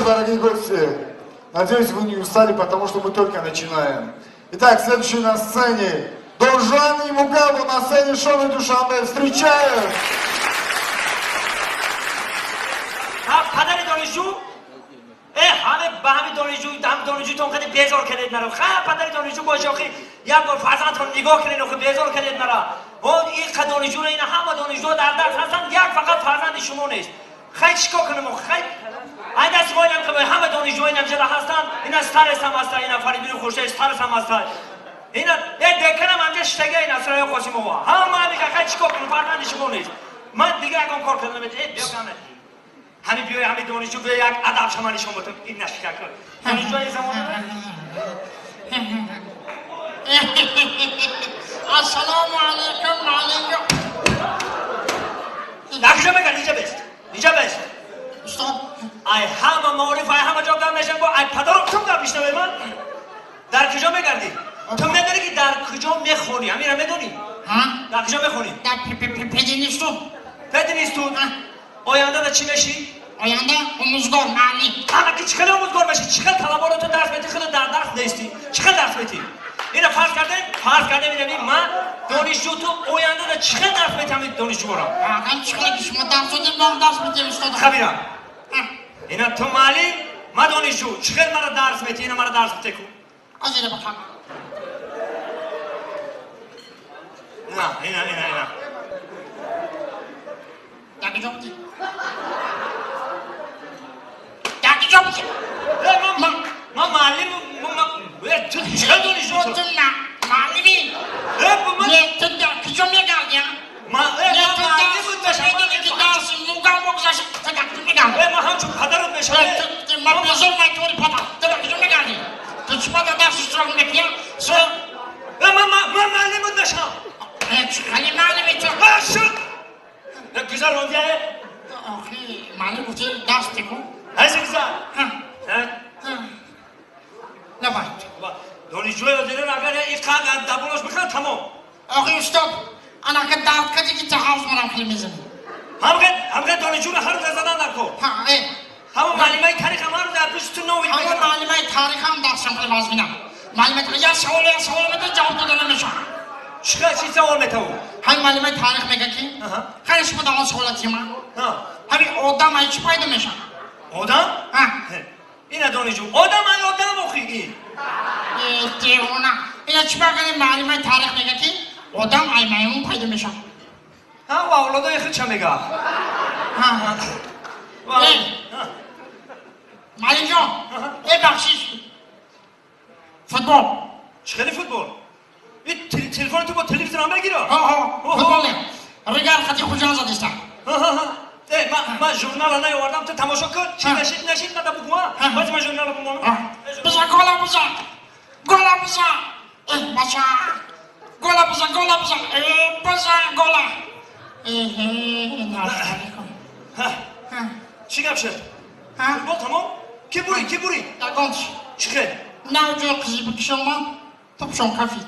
Дорогие гости, надеюсь, вы не устали, потому что мы только начинаем. Итак, следующий на сцене Донжуан и Мугабу на сцене Шоми Душанбе. Встречаем! Падари донишҷӯ? Э, ҳаме ба ҳами донишҷӯ, ҳам донишҷӯтон хеле безор кардед маро. Ха, падари донишҷӯ боши, охи, як бор фарзандтон нигоҳ кунед, охи, безор кардед маро. О, ин қа донишҷӯро, ина ҳама донишҷӯ дар дарс ҳастанд, як фақат фарзанди шумо нест. Хай, чикор кунем, охи, хай? Ай даст воинам ки ҳама донишҷӯҳои намҷада ҳастанд, ина старес ҳам ҳастанд, ина Фаридуни Хуршед старес ҳам ҳастанд. Ина, э, деканам ҳамҷа шитага, ина Сароя Қосимова. Ҳама ҳамига, хай, чикор кунем, фарзанди шумо нест. Ман дига ягон кор карда наметавонам. Э, биё каме. Ҳамин биёй, ҳамин донишҷӯ биёй, як адаб шама нишон бутам. Ин нашика кун. Донишҷӯи замона. Ассалому алайкум, алайкум. Накҷа мегар, ниҷа бест. Ниҷа бест. Устод. Ай ҳама маориф, ай ҳама ҷо гап мешавам, бо ай падарам тум гап мешнавем ман. Дар куҷо мегардӣ? Ту медонӣ ки дар куҷо мехонӣ? Ҳаминро медонӣ? Ҳа? Дар куҷо мехонӣ? Дар пединститут. Пединститут? Оянда да чӣ мешӣ? Оянда омӯзгор, муаллим. Ана ки чӣ хеле омӯзгор мешӣ? Чӣ хел талабаро ту дарс метӣ, хеле дар дарс нестӣ? Чӣ хел дарс метӣ? Ина фарз кардем, ина ман донишҷӯ, ту оянда да чӣ хел дарс метӣ ҳамин донишҷӯро? Ҳам чӣ хеле ки шумо дарс додед, ман дарс метиҳам, устод. Хабирам. Ина ту муаллим, ман донишҷӯ. Чӣ хел мара дарс метӣ? Ина мара дарс бите ку. Азира бахам. На, ина, ина, ина. Дар куҷо будӣ? Дар куҷо будӣ? Ман муаллим, ту чӣ донишҷӯ? Ту муаллимӣ? Не, ту дар куҷо мегардӣ? Ман Не, ту муаллим дарс медонӣ ки дарси мугал мегузашт, ту дар куҷо мегардӣ? Ман ҳамчун падарат мешавам. Ман безор майтори падар. Ту дар куҷо мегардӣ? Ту чӣ дар дарс иштирок мекунӣ? Ман муаллимат мешавам. Хеле муаллими ту. Шуд! Гузар ондия? Охи, муаллим гуфти дарс текун. Ҳайси гузар. Набояд. Донишҷӯи ҳозирин агар ин қад даболош бихӯрад, тамом. Охи, устод, анака дард кардӣ ки та ҳавз манам хеле мезанӣ. Ҳамге донишҷӯро ҳар рӯз задан накун. Ҳа, э. Ҳамон муаллимаи таърих ҳам ҳар рӯз аз пеши ту новид мекунад. Ҳамон муаллимаи таърих ҳам дарсам хеле вазминам. Муаллимаи таърих як савол, як савол медиҳад, ҷавоб дода намешавад. Чӣ савол метавон? Ҳамин муаллимаи таърих мегӯяд ки хеле шумо дар он савола тима. Ҳамин одам ай чӣ пайдо мешавад? Одам? Ҳа. Ина донишҷӯ. Одам ай одам охи ин. Девона. Ина чӣ багани муаллимаи таърих мегӯяд ки одам ай маймун пайдо мешавад. Ҳа, ва авлодои худ ча мегӯяд? Ҳа. Муаллимҷон, э бахшиш. Футбол. Чӣ хеле футбол? Ин телефони ту бо телевизор ҳам мегирад? Ҳа, ҳа, футбол не. Регар хати Хуҷанд задиста. Э, ман журнала наёвардам, ту тамошо кун. Чӣ нашид, нашид, мада бугӯ, ҳа? Боз ман журнала бумонам. Бизан, гола бизан. Гола бизан. Э, бача. Гола бизан, гола бизан. Э, бизан, гола. Эҳе, алайкум. Чӣ гап шуд? Футбол тамом? Ки бурӣ, ки бурӣ? Ягонч. Чӣ хел? Нав ҷои қизи бикишам ман, топшон кафид.